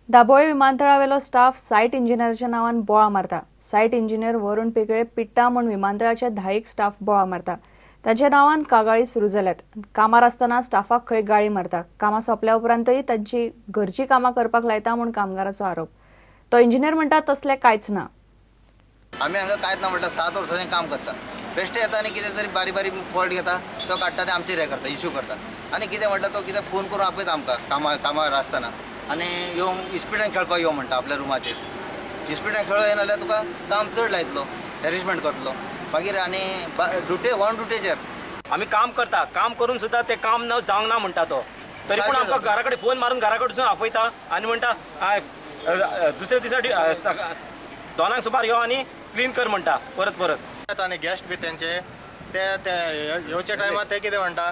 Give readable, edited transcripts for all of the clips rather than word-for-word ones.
Dabolim विमानतळावेलो staff site इंजिनियराच्या नांवान बोळा मारता. Site engineer वरुण पेगळे पिट्टा म्हूण विमानतळाच्या 10 स्टाफ बोळा मारता. ताच्या नांवान कागाळी सुरू जाल्यात. कामार आसतना स्टाफाक खंय गाळी मारता. कामां सोंपल्या उपरांतय तांची घरची कामां करपाक लायता म्हूण कामगाराचो आरोप. तो इंजिनियर म्हणटा तसलें कांयच ना. आमी हांगा कांयच ना म्हणटा, 7 वर्सांचें काम करता. बेश्टे येता आनी कितें तरी बारीक बारीक फॉल्ट घेता, तो काडटा आनी आमचेर हें करता, इश्यू करता. आनी कितें म्हणटा तो कितें फोन करून आपयता आमकां कामार आसतना आनी येवन इस्पिडान खेळपाक यो म्हणटा आपल्या रुमाचेर. इस्पिडान खेळो येना जाल्यार तुका काम चड लायतलो, हॅरेसमेंट करतलो. मागीर आनी ड्युटे ऑन ड्युटेचेर आमी काम करता, काम करून सुद्दां तें काम न जावंक ना म्हणटा तो. तरी पूण आमकां घरा कडेन फोन मारून घरा कडसून आपयता आनी म्हणटा दुसऱ्या दिसा 2 सुमार यो आनी क्लीन कर म्हणटा परत परत. आनी गेस्ट बी तेंचे ते येवच्या टायमार ते कितें म्हणटा,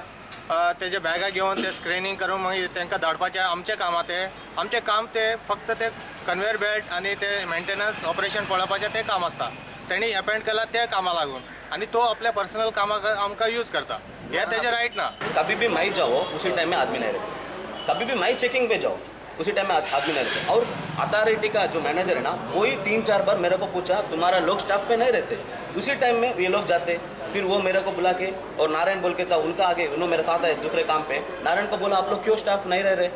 तेजे बॅगां घेवन ते स्क्रिनींग करून मागीर तांकां धाडपाचें आमचें काम. तें आमचें काम ते फक्त ते कन्वेयर बेल्ट आनी ते मेंटेनन्स ऑपरेशन पळोवपाचें तें काम आसता. तेणी अपॉयंट केला त्या कामा लागून आनी तो आपल्या पर्सनल कामाक आमकां यूज करता. हे तेजें रायट ना. कभी भी मैं जाओ उसी टाइम में आदमी नहीं रहते, कभी भी मैं चेकिंग पे जाओ उसी टाइम में आदमी नहीं रहते. और अथॉरिटी का जो मैनेजर है ना, वही 3-4 बार मेरे को पूछा तुम्हारा लोग स्टाफ पे नहीं रहते. उसी टाइम में ये लोग जाते, फिर वो मेरे को बुला के और नारायण बोल के था उनका आगे, उन्होंने मेरे साथ आए दूसरे काम पे, नारायण को बोला आप लोग क्यों स्टाफ नहीं रह रहे.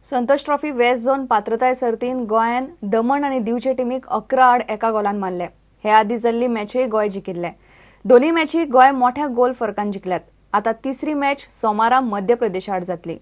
संतोष ट्रॉफी वेस्ट झोन पात्रताय सर्तीन गोंयान दमण आनी दीवचे टिमीक 11-1 गोलान मारले. हे आदी जाल्ली मॅचूय गोंय जिखिल्ले. दोन्ही मॅची गोंय मोठ्या गोल फरकान जिखल्यात. आता तिसरी मॅच सोमारा मध्य प्रदेशा आड जातली.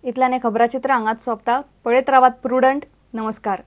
इतल्याने खबराचित्र हांगाच सोंपता. पळयत रावात प्रुडंट. नमस्कार.